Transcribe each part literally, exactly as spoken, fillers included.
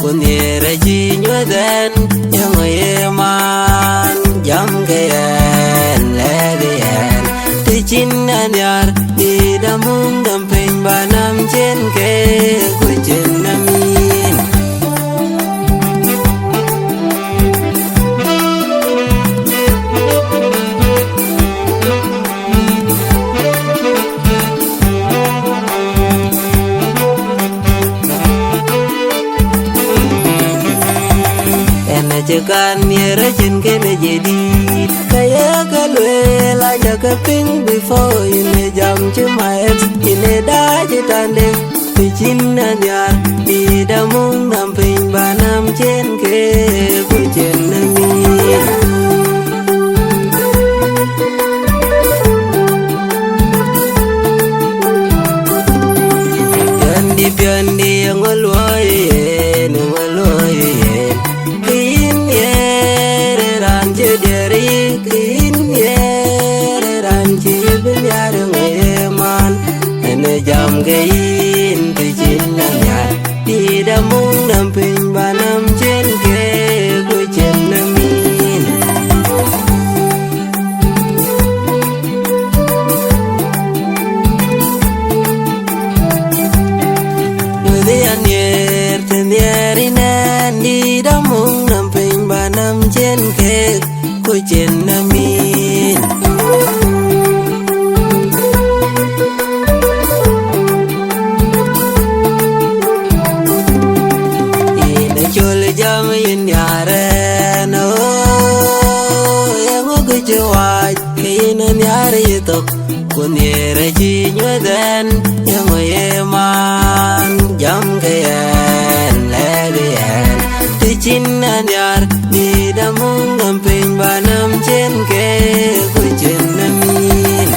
Ku nhiëër acï nyuɔ̈th ɛn, yeŋö ye man? Jam ke yɛn, lɛ̈k yɛn, të cïn anhiar, dït amuŋ dɔm piny ba nam cin ke, ku cin na min. Ɛn acï kan nhiëër acïn kënë jadït, ka ye ke lueel, aca ke piŋ before, yïn ë jam cï my ex, yïn ë dac ë tande, të cïn anhiar, dït amuŋ nam piny ba nam cin ke, ku cin na min. Piɔ̈ndï, piɔ̈ndï, yeŋö luɔi yen, yeŋö luɔi yen? Kë yïn nhiëër ë raan cï diɛɛr yï, kë yïn nhiëër ë raan cï bï nhiar, yeŋö ye man? Ɛn ë jam ke yïn, të cïn anhiar, dït amuŋ nam piny ba nam cin ke, ku cin na min. Nyuɔ̈th yɛn nhiëër, të nhiëër yïn ɛn, dït amuŋ nam piny ba nam cin ke, ku cin na min. Yïn ë col jam yïn nhiar ɛn, oh, yeŋö kë cï wac, ke yïn ë nhiar yï thok, ku nhiëër acï nyuɔ̈th ɛn, yeŋö ye man? Jam ke yɛn, lɛ̈k yɛn, të cïn anhiar, dït amuŋ dɔm piny ba nam cin ke, ku cin na min.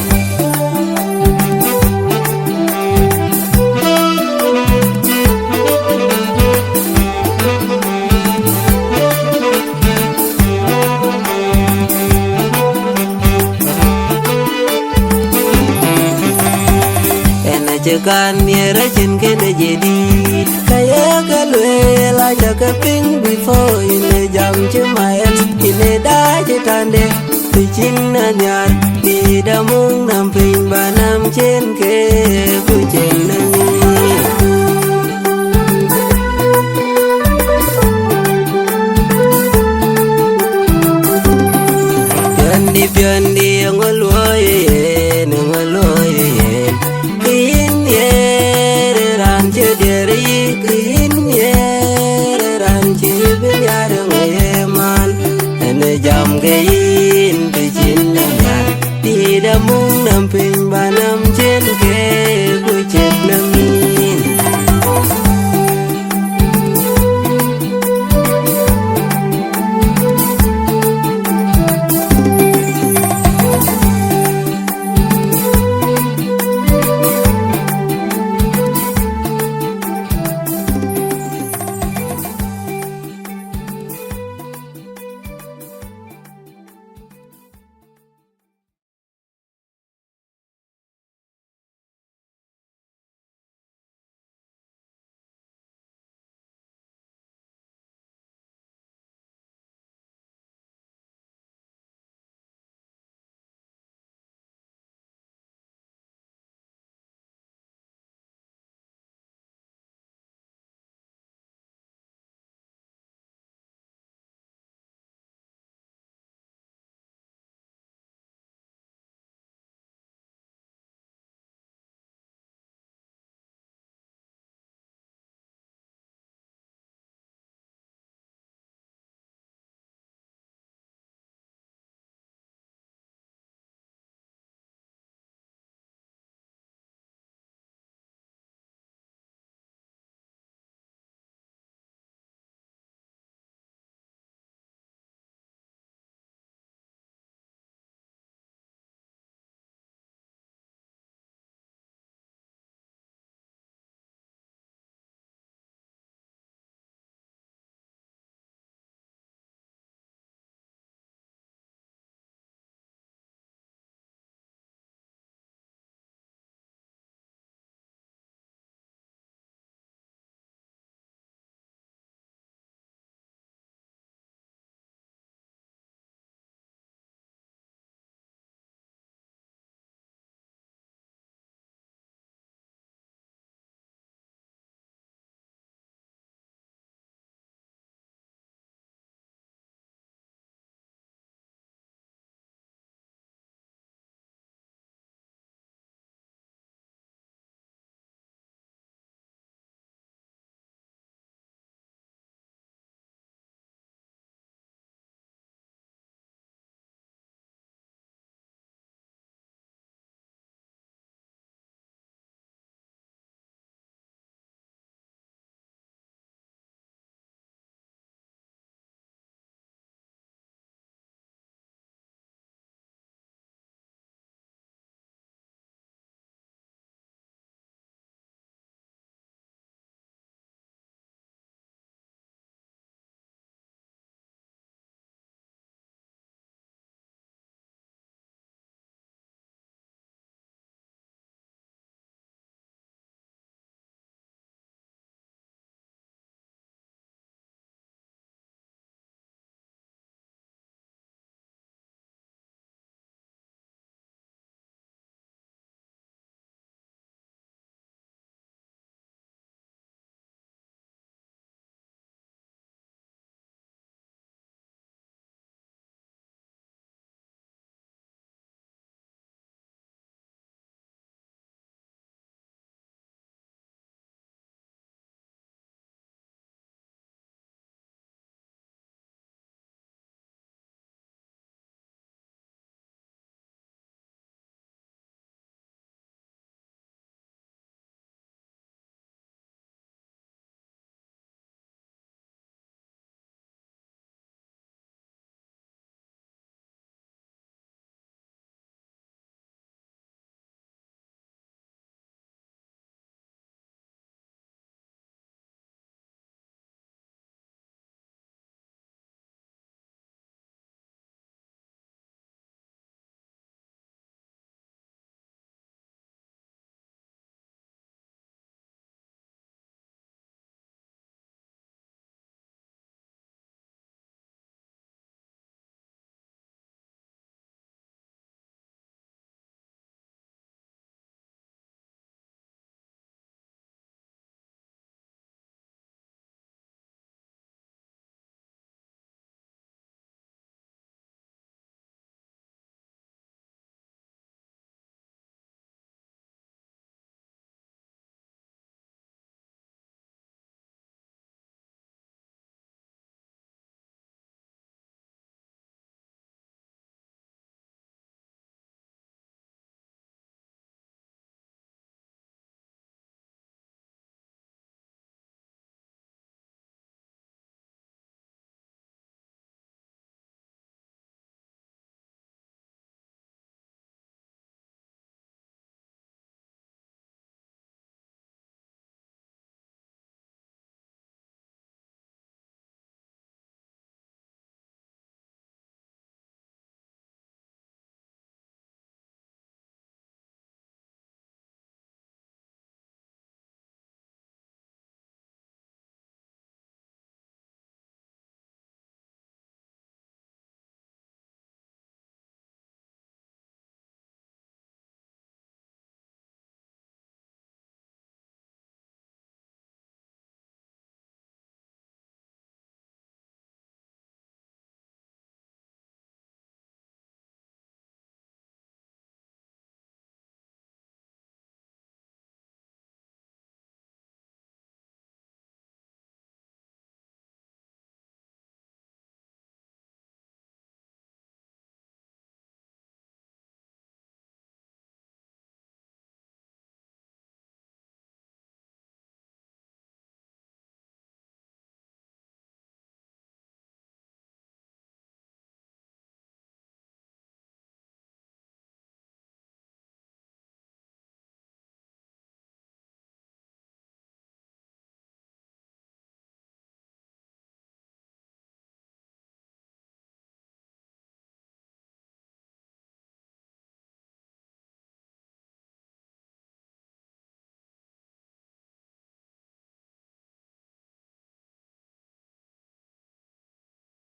Ɛn acï kan nhiëër acïn kënë jadït, ka ye ke lueel, aca ke piŋ before, yïn ë jam cï my ex, yïn ë dac ë tande, të cïn anhiar, dït amuŋ nam piny ba nam cin ke, ku cin na min. Piɔ̈ndï, piɔ̈ndï, yeŋö luɔi yen, yeŋö luɔi yen? Kë yïn nhiëër ë raan cï diɛɛr yï, kë yïn nhiëër ë raan cï bï nhiar, yeŋö ye man? Ɛn ë jam ke yïn, të cïn anhiar, dït amuŋ nam piny ba nam